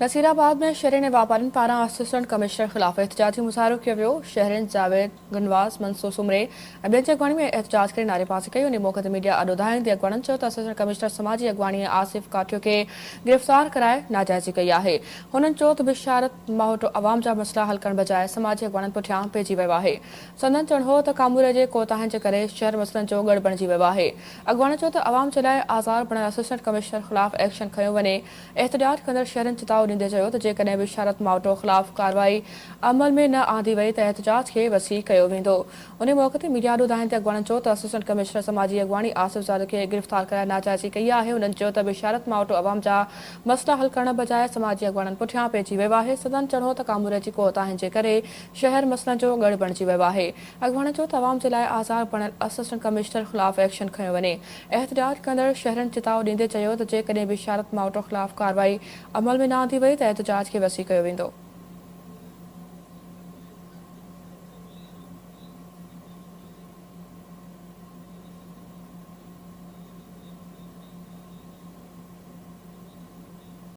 نصيرآباد ۾ شهرين ۽ واپارين پاران اسسٽنٽ ڪمشنر خلاف احتجاجي مظاهرو ڪيو ويو، شهرين جاويد گنواز، منصور سومري ۽ ٻين جي اڳواڻي ۾ احتجاج ڪري نعريبازي ڪئي، انهي موقعي تي ميڊيا آڏو دانهيندي اڳواڻن چيو ته اسسٽنٽ ڪمشنر سماجي اڳواڻي آصف ڪاٺيو کي گرفتار ڪرائي ناجائزي ڪئي آهي، هنن چيو ته بشارت ماهوٽو عوام جا مسئلا حل ڪرڻ بجاء سماجي اڳواڻن پٺيان پئجي ويو آهي، سندن چوڻ هو ته ڪاموري جي ڪوتاهين جي ڪري شهر مسئلن جو ڳڙهه بڻجي ويو آهي، اڳواڻن چيو ته عوام جي لاء آزار بڻيل اسسٽنٽ ڪمشنر خلاف ايڪشن کنيو وڃي، احتجاج ڪندڙ شهرين چتاء ڏيندي چيو ته جيڪڏهن بشارت ماوٽو خلاف ڪارروائي عمل ۾ نه آندي وئي ته احتجاج کي وسيع ڪيو ويندو. انهي موقعي تي ميڊيا آڏو دانهين تي اڳواڻن چيو ته اسسٽنٽ ڪمشنر سماجي اڳواڻي آصف زاده کي گرفتار ڪرائي ناجائزي ڪئي آهي. هنن چيو ته بشارت ماوٽو عوام جا مسئلا حل ڪرڻ بجاء سماجي اڳواڻن پٺيان پئجي ويو آهي. سندن چوڻ هو ته ڪاموري جي ڪوتاهين جي ڪري شهر مسئلن جو ڳڙهه بڻجي ويو آهي. اڳواڻن چيو ته عوام جي لاء آزار بڻيل اسسٽنٽ ڪمشنر خلاف ايڪشن کنيو وڃي. احتجاج ڪندڙ شهرين چتاء ڏيندي چيو ته جيڪڏهن بشارت ماوٽو خلاف ڪارروائي عمل ۾ نه آندي وئي ته احتجاج کي وسيع ڪيو ويندو.